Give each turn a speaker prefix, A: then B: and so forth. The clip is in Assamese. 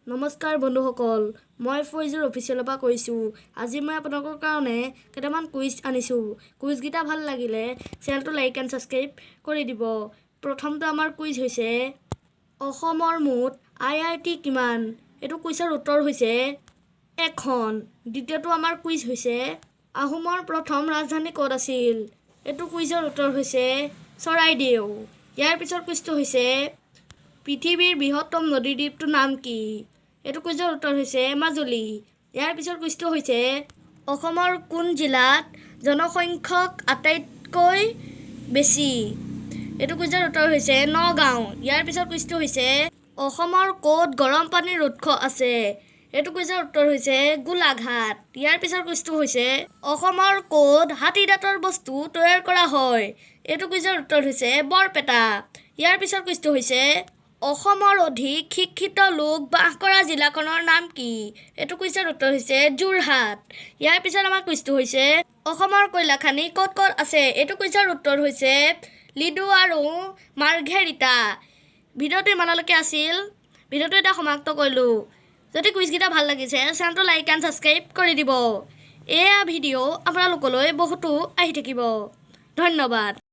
A: নমস্কাৰ বন্ধুসকল, মই ফৈজুৰ অফিচিয়েলৰ পৰা কৈছোঁ। আজি মই আপোনালোকৰ কাৰণে কেইটামান কুইজ আনিছোঁ। কুইজকেইটা ভাল লাগিলে চেনেলটো লাইক এণ্ড ছাবস্ক্ৰাইব কৰি দিব। প্ৰথমটো আমাৰ কুইজ হৈছে, অসমৰ মুঠ আইআইটি কিমান? এইটো কুইজৰ উত্তৰ হৈছে এখন। দ্বিতীয়টো আমাৰ কুইজ হৈছে, আহোমৰ প্ৰথম ৰাজধানী ক'ত আছিল? এইটো কুইজৰ উত্তৰ হৈছে চৰাইদেউ। ইয়াৰ পিছৰ কুইজটো হৈছে, পৃথিৱীৰ বৃহত্তম নদীদ্বীপটোৰ নাম কি? এইটো কুইজৰ উত্তৰ হৈছে মাজুলী। ইয়াৰ পিছৰ কুইজটো হৈছে, অসমৰ কোন জিলাত জনসংখ্যক আটাইতকৈ বেছি? এইটো কুইজৰ উত্তৰ হৈছে নগাঁও। ইয়াৰ পিছৰ কুইজটো হৈছে, অসমৰ ক'ত গৰম পানীৰ উৎস আছে? এইটো কুইজৰ উত্তৰ হৈছে গোলাঘাট। ইয়াৰ পিছৰ কুইজটো হৈছে, অসমৰ ক'ত হাতী দাঁতৰ বস্তু তৈয়াৰ কৰা হয়? এইটো কুইজৰ উত্তৰ হৈছে বৰপেটা। ইয়াৰ পিছৰ কুইজটো হৈছে, অসমৰ অধিক শিক্ষিত লোক বাস কৰা জিলাখনৰ নাম কি? এইটো কুইজৰ উত্তৰ হৈছে যোৰহাট। ইয়াৰ পিছত আমাৰ কুইজটো হৈছে, অসমৰ কয়লা খনি ক'ত ক'ত আছে? এইটো কুইজৰ উত্তৰ হৈছে লিডু আৰু মাৰ্ঘেৰিটা। ভিডিঅ'টো ইমানলৈকে আছিল। ভিডিঅ'টো এতিয়া সমাপ্ত কৰিলোঁ। যদি কুইজকেইটা ভাল লাগিছে, চেনেলটো লাইক এণ্ড ছাবস্ক্ৰাইব কৰি দিব। এয়া ভিডিঅ' আপোনালোকলৈ বহুতো আহি থাকিব। ধন্যবাদ।